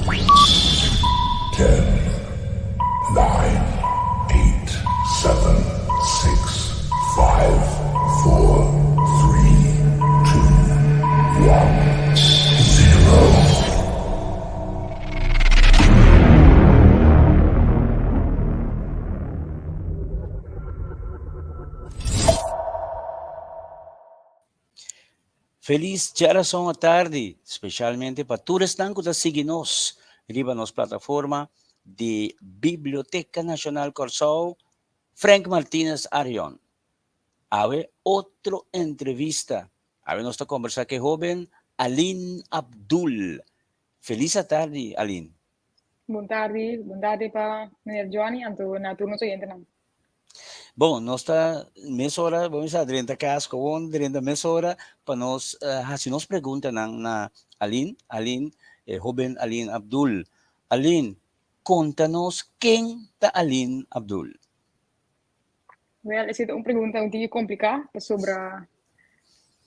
Ten, nine, eight, seven, six, five, four, three, two, one, zero. Felis djarason atardi, specialmente pa tur esnan cu ta sigui nos riba nos plataforma di Biblioteca Nacional Kòrsou, Frank Martinez Arion. Awe otro entrevista. Awe nos ta combersa cu e hoben Aline Abdul. Felis atardi, Aline. Bon tardi, bon tardi pa meneer Johnny anto na tur nos oyentenan. Bon, nos ta mesora, bo mester a drenta kas gewoon drenta mesora pa nos hasi nos preguntanan na Aline, Aline, e hoben Aline Abdul. Aline, konta nos ken ta Aline Abdul? Wel, esei ta un pregunta un tiki kompliká pasobra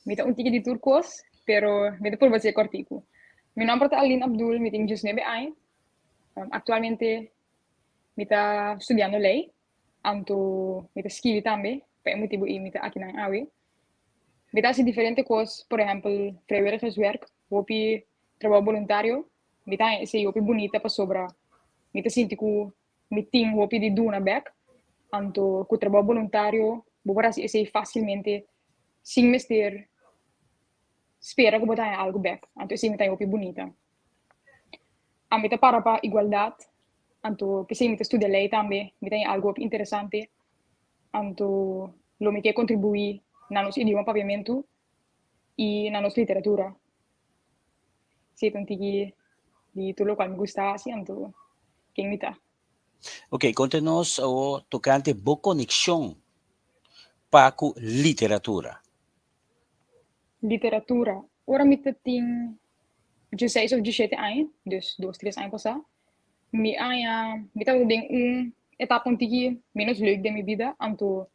mi ta un tiki di tur kos, pero mi ta purba hasié kòrtiku. Mi nòmber ta Aline Abdul, mi tin diesnuebe aña. Aktualmente Mi ta studiando lei, anto mi ta skibi tambe, pa e motibu ei mi ta akinan awe. Mi ta hasi diferente kos, por ehèmpel vrijwilligerswerk, hopi trabou boluntario. Mi ta haña esei hopi bunita pasobra mi ta sinti ku mi tin hopi di duna bèk, anto ku trabou boluntario bo por hasi esei fásilmente sin mester spera ku bo ta haña algu bèk, anto esei mi ta haña hopi bunita. Ami ta para pa igualdat, anto p'esei mi ta studia lei tambe, mi ta haña algu hopi interesante, anto lo mi ke kontribuí na nos idioma papiamentu i na nos literatura. Esei ta un tiki di tur lokual mi gusta hasi, anto ken mi ta. Ok, konta nos awor tokante bo konekshon pa ku literatura. Literatura, ora mi ta tin dieseis of diesshete aña, dus dos tres aña pasá, mi aña mi tabata den un etapa un tiki menos leuk den mi bida, anto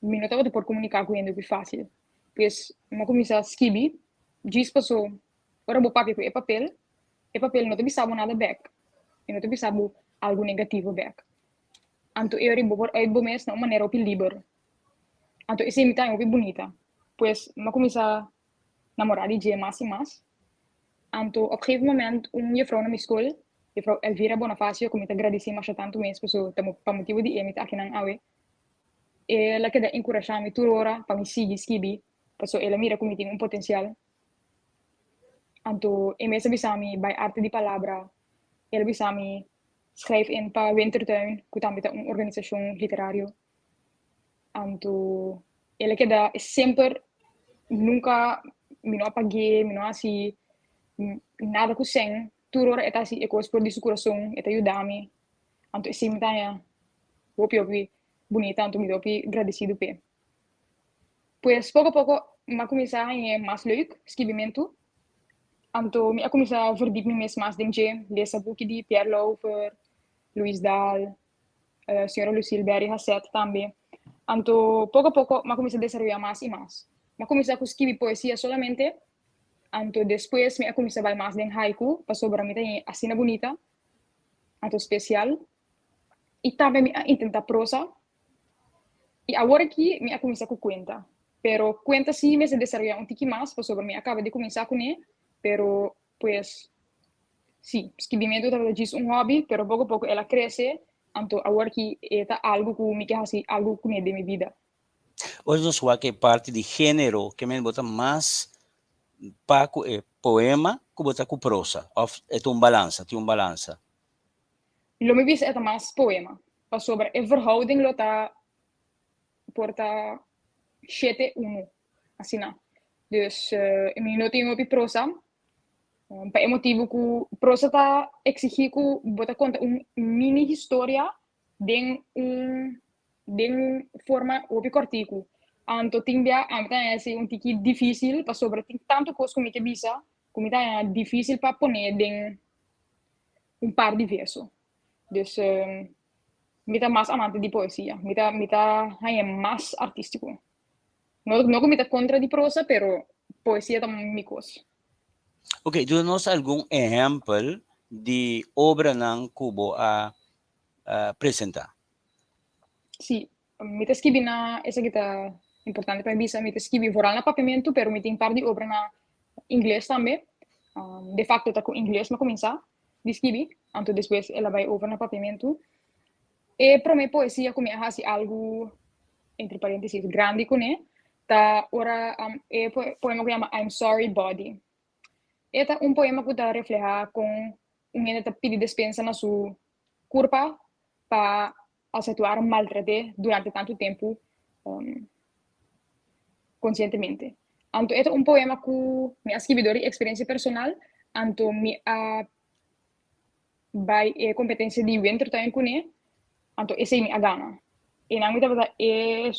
mi no tabata por komuniká ku hende hopi fásil. Pues mi a kuminsá skibi djis paso ora bo papia ku e papel, e papel no ta bisa bo nada bèk, e no ta bisa bo algu negativo bèk. Anto e ora bo por uit bo mes na un manera hopi liber. Anto esei mi ta haña hopi bunita. Pues mi a kuminsá namorá di dje mas i mas. Anto op gegeven moment un jefrouw na mi skol, jefrouw Elvira Bonafacio, ku mi ta gradisí masha tantu mes pasobra ta pa motibu di e mi ta akinan awe, el a keda enkurashá mi tur ora pa mi sigui skibi pasobra el a mira ku mi tin un potensial. Anto e mes a bisa mi bai Arte di Palabra, el a bisa mi schrijf in pa Wintertuin, ku tambe ta un organisashon literario. Anto el a keda semper nunka mi no a pag'é, mi no a hasi nada ku sèn, tur ora e ta hasi e kos for di su kurason, e ta yuda mi. Anto esei mi ta haña hopi hopi bunita, anto mi ta hopi gradesido p'e. Pues poko poko mi a kuminsá hañ'é mas leuk, skibimentu. Anto mi a kuminsá verdiep mi mes mas den dje, lesa buki di Pierre Lauffer, Luis Daal, señora Lucille Berry Haseth tambe. Anto poko poko mi a kuminsá desaroyá mas i mas. Mi a kuminsá ku skibi poesia solamente, anto despues mi a kuminsá bai mas den haiku pasobra mi ta hañ'é asina bunita, anto spesial. I tambe mi a intentá prosa i awor aki mi a kuminsá ku kuenta. Pero kuenta sí mester desaroyá un tiki mas pasobra mi a kaba di kuminsá kuné, pero Pues, sí, skibimentu tabata djis un hobby, pero poko poko el a krese, anto awor ki e ta algu ku mi ke hasi algu kuné den mi bida. Ora nos wak e parti di género, ke men bo ta mas pa ku e poema ku bo ta ku prosa, òf e ta un balansa, tin un balansa? Lo mi bisa e ta mas poema, pasobra e verhouding lo ta por ta shete unu. Asina. Dus mi no tin hopi prosa. Pa e motibu ku prosa ta eksigí ku bo ta konta un mini historia den un den un forma hopi kòrtiku. Anto tin bia ami ta haña esei un tiki difísil pasobra tin tantu kos ku mi ke bisa ku mi ta haña difísil pa pone den un par di verso. Dus mi ta mas amante di poesia. Mi ta mi ta haña mas artístiko. No, no ku mi ta kontra di prosa, pero poesia ta mi kos. Ok, duna nos algun ehèmpel. di obranan ku bo a presentá. Sí, mi ta skibi na, esaki ta importante pa mi bisa, mi ta skibi vooral na papiamentu, pero mi tin par di obra na ingles tambe. De facto ta ku ingles mi a kuminsá di skibi, anto despues el a bai over na papiamentu. E promé poesia ku mi a hasi algu, entre paréntesis, grandi kuné, ta ora e poema ku yama I'm Sorry Body. E ta un poema ku ta reflehá kon un hende ta pidi despensa na su kurpa pa aceptuar maltrat'é durante tantu tempu konsientemente. Anto e ta un poema ku mi a skibi dor di eksperensia personal, anto mi a bai e kompetensia di Wintertuin kuné, anto esei mi a gana. E nan mi tabata e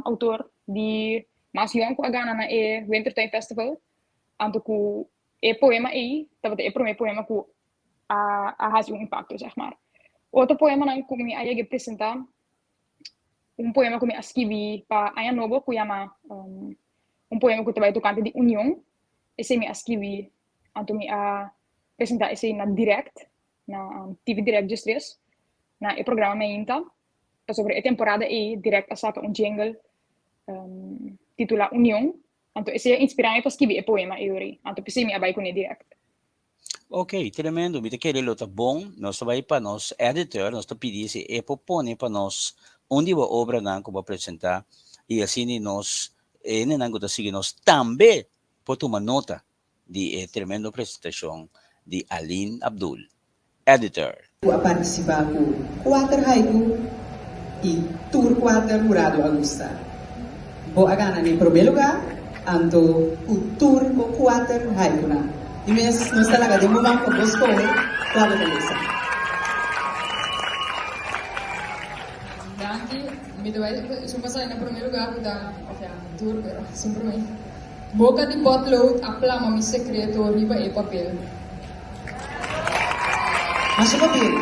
outor di mas yòn ku a gana na e Wintertuin Festival, anto ku e poema ei tabata e promé poema ku a a hasi un impakto zeg maar. Otro poemanan ku mi a yega presentá, un poema ku mi a skibi pa aña nobo ku yama un poema ku ta bai tokante di union, esei mi a skibi anto mi a presentá esei na Direct, na TV Direct djestres, na e programa Meinta, pasobra e temporada ei Direct a saka un jingle titulá Union, Anto esei a inspirá mi pa skibi e poema ei ori. Anto p'esei mi a bai kuné dirèkt. Ok, tremendo. Mi ta kere lo ta bon. Nos ta bai pa nos editor, nos ta pidi si e por pone pa nos un di bo obranan ku bo a presentá i asina nos hendenan ku ta sigui nos tambe por tuma nota di e tremendo presentashon di Aline Abdul. Editor. Ku a partisipá ku kuater haiku i tur kuater hurado a gusta. Bo a gana den promé lugá, anto ku tur bo kuater haikunan. Di mes nos ta laga den bo man pa bo skohe kua bo ta lesa. Danki. Mi ta bai esun pa sali na promé lugá ku ta, òf ya, tur, pero esun promé. Boka di potlood a plama mi sekreto riba e papel. Masha papel.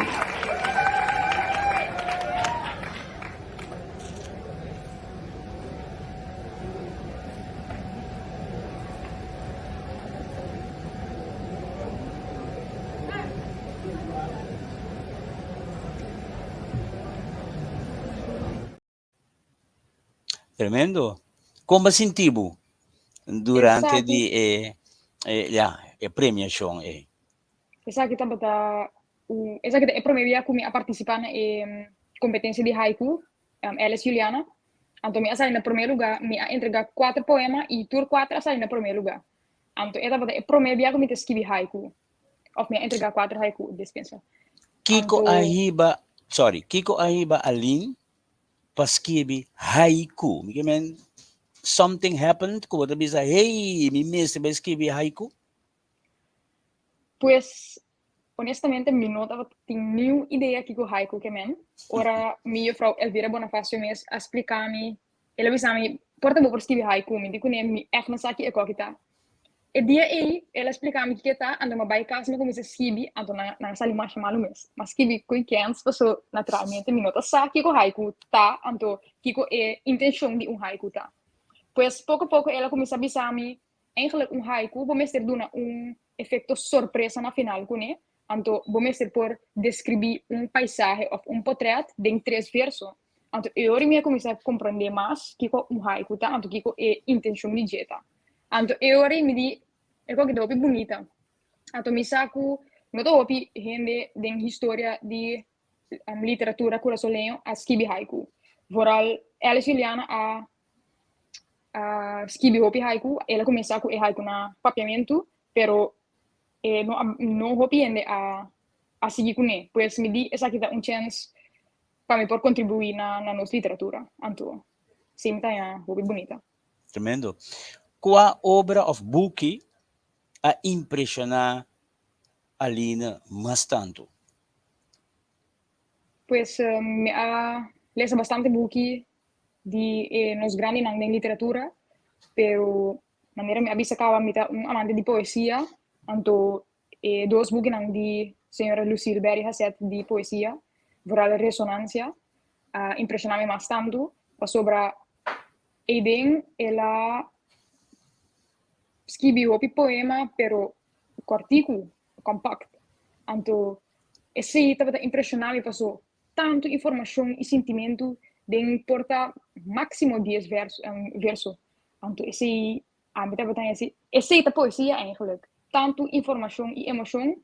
Tremendo. Kon bo a sinti bo durante Esaki, di e, e, ya, e premiashon ei? esaki tabata un, esaki ta e promé bia ku mi a partisipá na e kompetensia di haiku, Alice Juliana. Anto mi a sali na promé lugá, mi a entregá kuater poema i tur kuater a sali na promé lugá. Anto e tabata e promé bia ku mi ta skibi haiku, òf mi a entregá kuater haiku, dispensa. Kiko a Anto hiba, sorry, kiko a hiba Aline pa skibi haiku? Mi ke men something happened ku bo ta bisa, hey, mi mester bai skibi haiku? Pues, honestamente mi no tabata tin niun idea kiko haiku ke men. Ora mi juffrouw Elvira Bonafacio mes a splika mi, el a bisa mi, por ta bo por skibi haiku? Mi di kuné, mi ègt no sa ki e koki ta. E dia ei, el a splika mi kiko e ta, anto mi a bai kas, mi a kuminsá skibi, anto nan nan a sali masha malu mes. Mi a skibi ku kens, paso naturalmente mi no ta sa kiko haiku ta, anto kiko e intenshon di un haiku ta. Pues poko poko el a kuminsá bisa mi, eigenlijk un haiku bo mester duna un efekto sorpresa na final kuné, Anto bo mester por deskribí un paisahe òf un potrèt den tres verso. Anto e ora mi a kuminsá komprondé mas kiko un haiku ta, anto kiko e intenshon di dje ta. Anto e ora mi di, e koki ta hopi bunita. Anto mi sa ku no ta hopi hende den historia di literatura kurasoleño a skibi haiku. Vooral Alice Juliana a a skibi hopi haiku. El a kuminsá ku e haiku na papiamentu, pero e no a no hopi hende a a sigui kuné. Pues mi di esaki ta un chèns pa mi por kontribuí na na nos literatura. Anto sí mi ta haña hopi bunita. Tremendo. Kua obra òf buki a impreshoná Aline mas tantu? Pues mi a lesa bastante buki di e nos grandinan den literatura, pero Manera mi a bisa caba mi ta un amante di poesia, anto e dos bukinan di señora Lucille Berry Haseth di poesia, vooral Resonancia, a impresiona mi mas tantu, pasobra eyden el a skibi hopi poema pero cortiku, compact. Anto esei tabata impreshoná mi paso tantu informashon i sintimentu den por ta máksimo dies verso, verso. Anto esei ami tabata haña si esei ta poesia eigenlijk. Tantu informashon i emoshon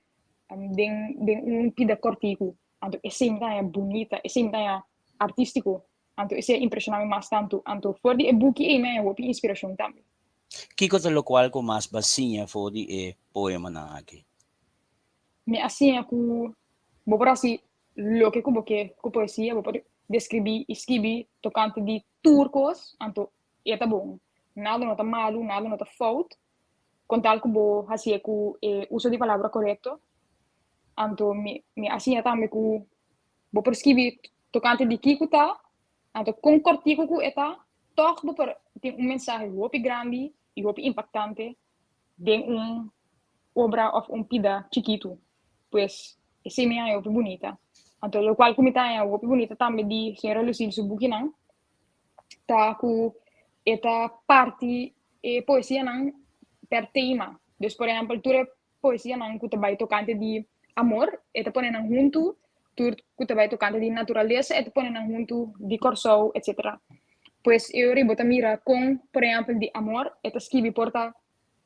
den den un pida kòrtiku. Anto esei mi ta haña bunita, esei mi ta haña artístiko. Anto esei a impreshoná mi mas tantu. Anto for di e buki ei mi a haña hopi inspirashon tambe. Kiko ta lokual ku mas bo a siña for di e poemanan aki? Mi a siña ku bo por hasi loke ku bo ke ku poesia, bo por deskribí i skibi tokante di tur kos, anto e ta bon. Nada no ta malu, nada no ta fout, kon tal ku bo hasié ku e uso di palabra korekto. Anto mi mi a siña tambe ku bo por skibi tokante di kiko ta, anto kon kòrtiku ku e ta, tòg bo por tin un mensahe hopi grandi i hopi impaktante den un obra òf un pida chikitu. Pues esei mi haña hopi bunita. Anto lokual ku mi ta haña hopi bunita tambe di señora Lucille su bukinan ta ku e ta parti e poesianan per tema. Dus por ehèmpel tur e poesianan ku ta bai tokante di amor e ta pone nan huntu, tur ku ta bai tokante di naturalesa e ta pone nan huntu, di Kòrsou etsetera. Pues e ora bo ta mira kon por ehèmpel di amor e ta skibi por ta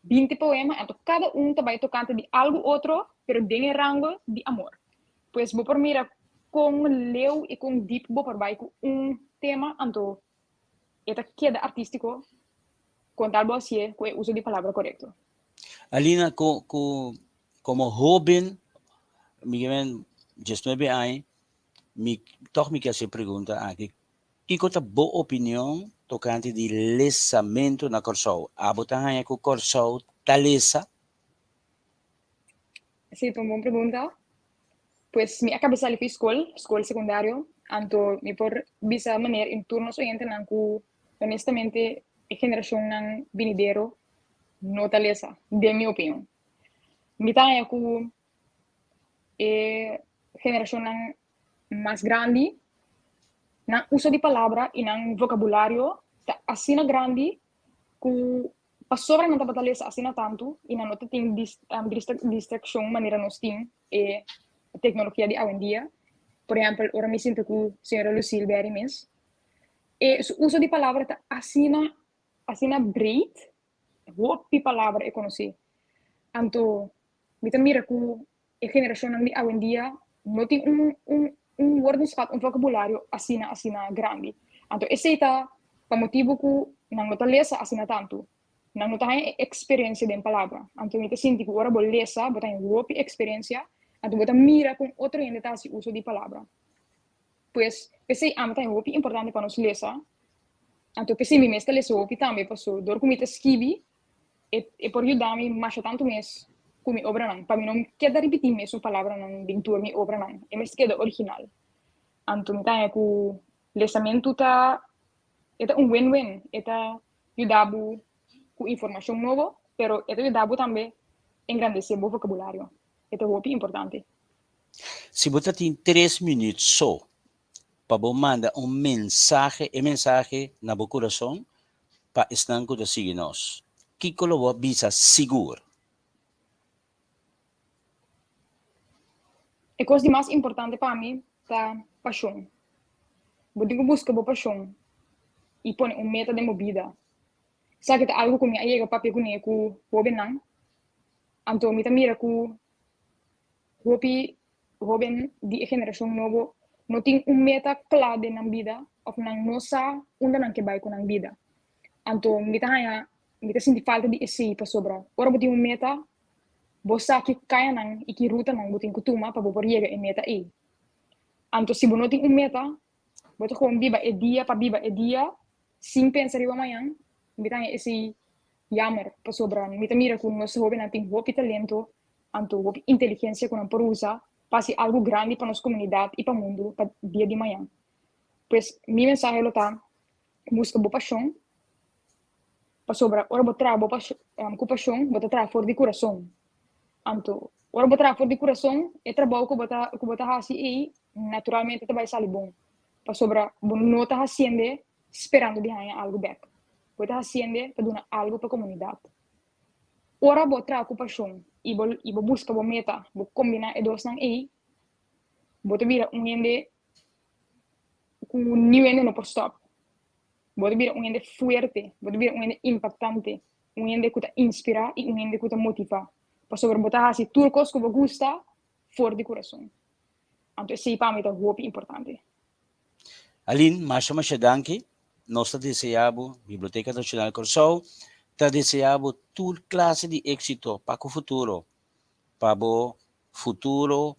20 poema anto kada un ta bai tokante di algu otro pero den e rango di amor. Pues bo por mira kon leu i kon dip bo por bai ku un tema anto e ta keda artístiko kon tal bo hasié ku e uso di palabra korekto. Alina, ku ku komo hóben, mi ke men diesnuebe aña, mi tòg mi ke hasi e pregunta aki, Kiko ta bo opinion tokante di lesamentu na Kòrsou? Abo ta haña ku Kòrsou ta lesa? Sí, ta un bon pregunta. Pues mi a kaba sali fi skol, skol sekundario, anto mi por bisa meneer en tur nos oyentenan ku honestamente e generashonnan binidero no ta lesa, den mi opinion. Mi ta haña ku e generashonnan mas grandi, nan uso di palabra i nan vokabulario ta asina grandi ku pasobra nan tabata lesa asina tantu i nan no ta tin distrakshon manera nos tin e teknologia di awendia. Por ehèmpel, ora mi sinta ku señora Lucille Berry mes, e su uso di palabra ta asina asina breed, hopi palabra e konosé. Anto mi ta mira ku e generashonnan di awendia no tin un un un woordenschat, un vocabulario asina asina grandi. Anto esei ta pa motibu ku nan no ta lesa asina tantu. Nan no ta haña e eksperensia den palabra. Anto mi ta sinti ku ora bo lesa bo ta haña hopi eksperensia, anto bo ta mira kon otro hende ta hasi uso di palabra. Pues p'esei ami ta haña hopi importante pa nos lesa. Anto p'esei mi mes ta lesa hopi tambe paso dor ku mi ta skibi E e por yuda mi masha tantu mes ku mi obranan, pa mi no keda ripití mesun palabranan den tur mi obranan. E mester keda original. Anto mi ta haña ku lesamentu ta e ta un win-win. E ta yuda bo ku informashon nobo, pero e ta yuda bo tambe engrandesé bo vokabulario. E ta hopi importante. Si bo ta tin tres minüt so pa bo manda un mensahe, e mensahe na bo kurason pa esnan ku ta sigui nos. Kiko lo bo a bisa sigur? E kos di mas importante pa mi ta pashon. Bo tin ku buska bo pashon i pone un meta den bo bida. Esaki ta algu ku mi a yega papia kuné ku hóbennan. Anto mi ta mira ku hopi Hoben di e generashon nobo no tin un meta kla den nan bida òf nan no sa unda nan ke bai ku nan bida. Anto mi ta haña, mi ta sinti falta di esei pasobra ora bo tin un meta, bo sa ki kayanan i ki rutanan bo tin ku tuma pa bo por yega e meta ei. Anto si bo no tin un meta, bo ta gewoon biba e dia pa biba e dia sin pensa riba mañan, mi ta haña esei yamer pasobra mi ta mira ku nos hobennan tin hopi talento Anto hopi inteligensia ku nan por usa pa hasi algu grandi pa nos komunidat i pa mundu pa dia di mañan. Pues mi mensahe lo ta, buska bo pashon, pasobra ora bo traha bo ku pashon bo ta traha for di kurason. Anto ora bo traha for di kurason e trabou ku bo ta ku bo ta hasi ei naturalmente ta bai sali bon, pasobra bo no ta hasiende sperando di haña algu bèk, bo ta hasiende pa duna algu pa komunidat. Ora bo traha ku pashon. i bo i bo buska bo meta, bo kombiná e dosnan ei, bo ta bira un hende ku niun hende no por stòp. Bo ta bira un hende fuerte, bo ta bira un hende impaktante, un hende ku ta inspirá i un hende ku ta motivá. Pasobra bo ta hasi tur kos ku bo gusta for di kurason. Anto esei pa mi ta hopi importante. Aline, masha masha danki. Nos ta desea bo, Biblioteka Nashonal Kòrsou ta desea bo tur klase di éksito pa ku futuro, pa bo futuro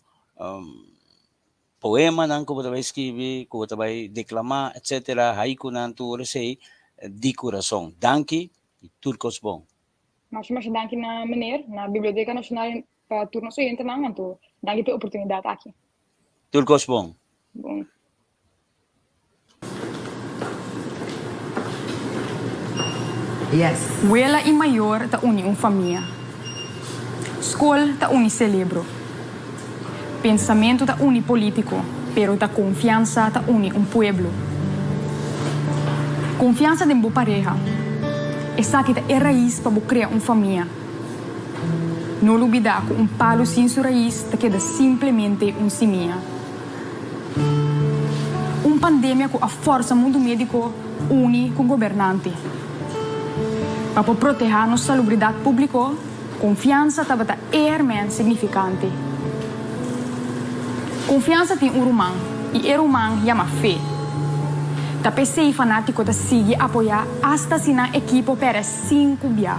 poemanan ku bo ta bai skibi, ku bo ta bai deklamá, etsetera, haikunan, tur esei di kurason. Danki i tur kos bon. Masha masha danki na meneer, na Biblioteka Nashonal pa tur nos oyentenan, anto danki pa e oportunidat aki. Tur kos bon. Bon. Yes. Wela i mayor ta uni un famia. Skol ta uni selebro. Pensamentu ta uni polítiko, pero ta konfiansa ta uni un pueblo. Konfiansa den bo pareha. Esaki ta e rais pa bo krea un famia. No lubidá ku un palu sin su rais ta keda simplemente un simia. Un pandemia ku a forsa mundu médiko uni ku gobernante. Pa por protehá nos salubridat públiko, konfiansa tabata eherment signifikante. Konfiansa tin un ruman i e ruman yama fe. Ta p'esei fanátiko ta sigui apoyá asta si nan ekipo pèrdè sinku bia.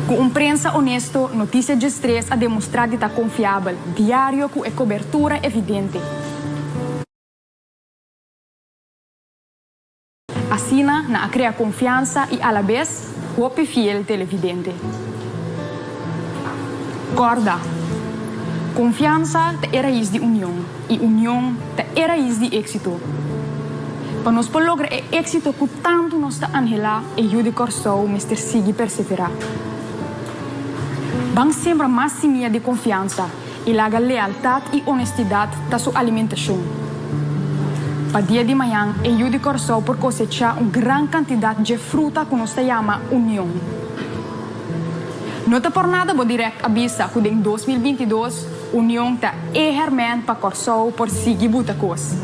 Ku un prensa onesto, Notisia Djestres a demostrá di ta konfiabel, diario ku e kobertura evidente. Asina nan a krea konfiansa i alabes hopi fiel televidente. Kòrda, konfiansa ta e rais di union i union ta e rais di éksito. Pa nos por logra e éksito ku tantu nos ta anhelá, e yu di Kòrsou mester sigui perseverá. Ban sembra mas simia di konfiansa i laga lealtat i onestidat ta su alimentashon. Pa dia di mañan e yu di Kòrsou por kosechá un gran kantidat dje fruta ku nos ta yama union. No ta por nada bo dirèkt a bisa ku den 2022 union ta e hèrmènt pa Kòrsou por sigui buta kos.